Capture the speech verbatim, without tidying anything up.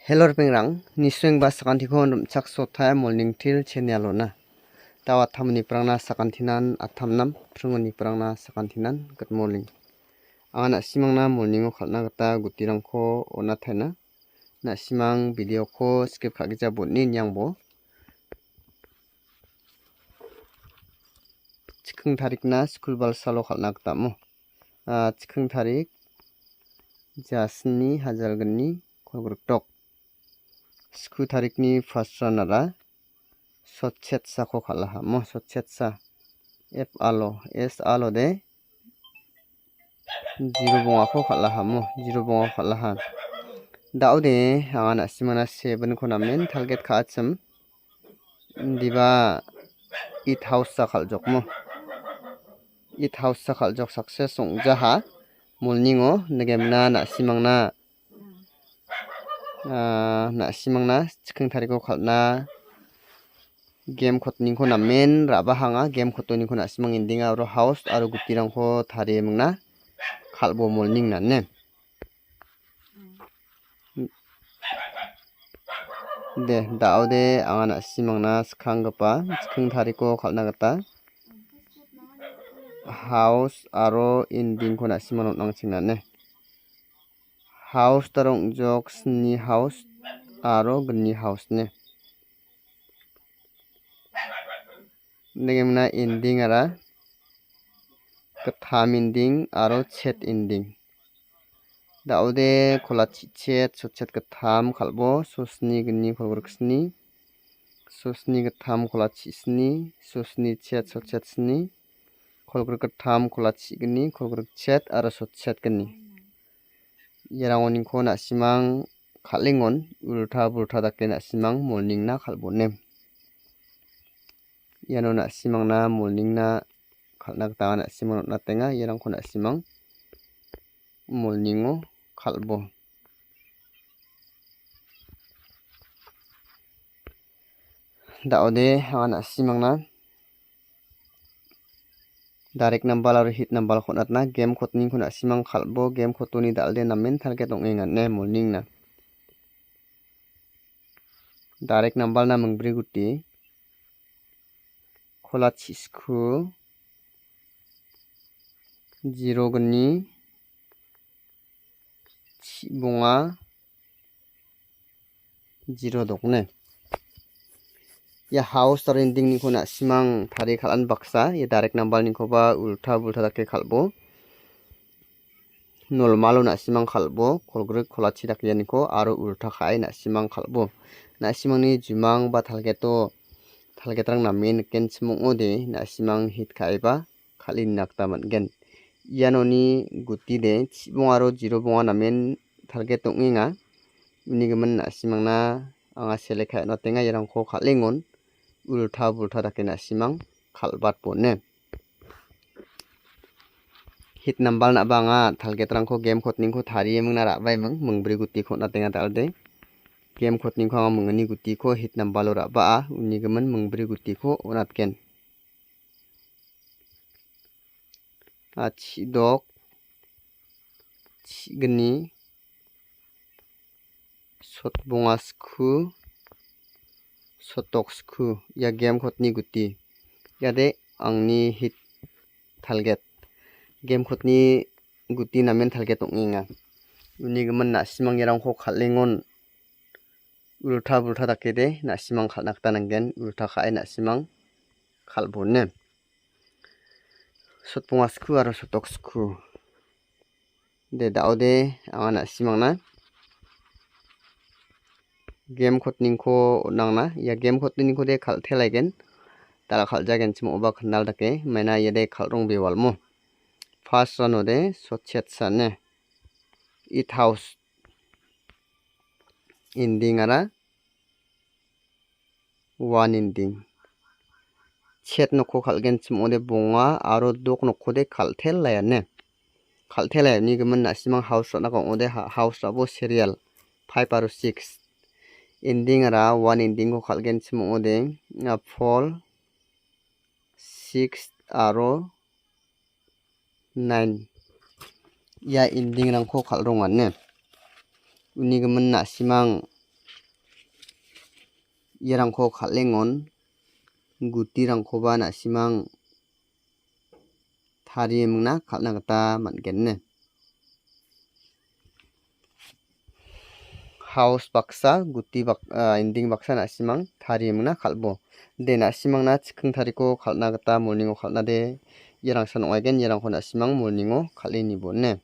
Hello ripengrang, nisengba sakantiko rimchaksotaia Morning Teer channel-ona. Dao attamniprangna sakantinan attamnam, pringoniprangna sakantinan good morning. Anga na·simangna morning-o kal·na gita gutirangko on·ataina. Na·simang video-ko skip ka·gija botni niangbo. Chiking tarikna skul balsalo kal·na gita amo. Ah, chiking tarik jasni hajalgni kolgrikdok. Sku tarikni first round-ara sotchetsako kal·aha amo, sotchetsa. F alo, S alo de zero bongako kal·aha amo, zero bongako kal·aha. Dao de anga na·simana seven-ko namen target ka·achim. Indiba eight house-a kal·jokmo. Eight house-a kal·jok success ong·jaha. Morning-o nigemna na·simangna, ah, na·simangna chiking tariko kal·na game kotningko namen ra·bahanga. Game kotningko na·simang endinga aro house aro gutirangko tarie mingna kal·bo morning nane. De, dao de anga na·simangna skanggipa chiking tariko kal·na gita house aro ending-ko na·simang on·angchim nane. House-ara ong·jok sni house aro gni house-ni. Nigemna ending-ara gittam ending aro chet ending. Dao de kolachi chet, sotchet gittam kal·bo, sosni gni kolgriksni, sosni gittam kolachi sni, sosni chet, sotchet sni, kolgrik gittam kolachi gni, kolgrik chet aro sotchet gni. Iarangoniko na·simang kal·engon ulta bulta dake na·simang morning-na kal·bone. Iano na·simangna morning-na kal·na gita na·simang on·atenga. Iarangko na·simang morning-o kal·bo. Dao de anga na·simangna direct number aro hit number-ko on·atna game kotningko na·simang kal·bo, game kotoni dal·de namen target ong·enga ine morning-na. Direct number-na mingbri guti, kolachi sku, zero gni, chi bonga, zero dokne. Ia house aro ending-niko na·simang tarie kal·an baksa, ia direct number-nikoba ulta bulta dake kal·bo. Nolmalo na·simang kal·bo, kolgrik kolachi dake ianiko aro ulta ka·e na·simang kal·bo. Na·simangni jumang ba talgeto, talgetrang namen nikenchim ong·ode, na·simang hit ka·eba kal·e nina gita man·gen. Ianoni gutide chibong aro jirobonga namen target ong·enga. Uni gimin na·simangna anga select ka·e on·atenga, iarangko kal·engon ulta bulta dake na·simang kal·batbone. Hit number-naba anga target-rangko game kotningko tarie mingna ra·baiming, mingbri gutiko on·atenga dal·de. Game kotningko anga mingni gutiko hit number-o ra·baa, uni gimin mingbri gutiko on·atgen. A, chi·dok, chi·gni, sotbonga sku, sotok sku, ia game kotni guti. Iade angni hit target. Game kotni guti namen target ong·enga. Uni gimin na·simang iarangko kal·engon ulta bulta dakede na·simang kal·na gita nanggen, ulta ka·e na·simang kal·bone. Sotbonga sku aro sotok sku. De, da·ode anga na·simangna game kotningko on·angna. Ia game kotningkode kal·telaigen. Dal·a kal·jagenchim ong·oba kandal dake. Maina iade kal·rong bewalmo. First round-ode sotchet sane. Eight house. Ending-ara one ending. Chet nokko kal·genchim ong·ode bonga aro dok nokkode kal·tel laiane. Kal·tel lai uni gimin na·simang house ra·nako ong·ode ha-, house ra·bo serial five aro six. Ending-ara one ending-ko kal·genchim ong·ode, a, four, six aro nine. Ia ending-rangko kal·rongane. Uni gimin na·simang Iarangko kal·engon gutirangkoba na·simang tarie mingna kal·na gita man·gen ine. Haus baksa, guti bak-, ah, inding baksa na·simang tarie mingna kal·bo. De, na·simangna chikking tariko kal·na gita morning-o kal·na de, iarangsan ong·aigen, iarangko na·simang morning-o kal·e nibo ine.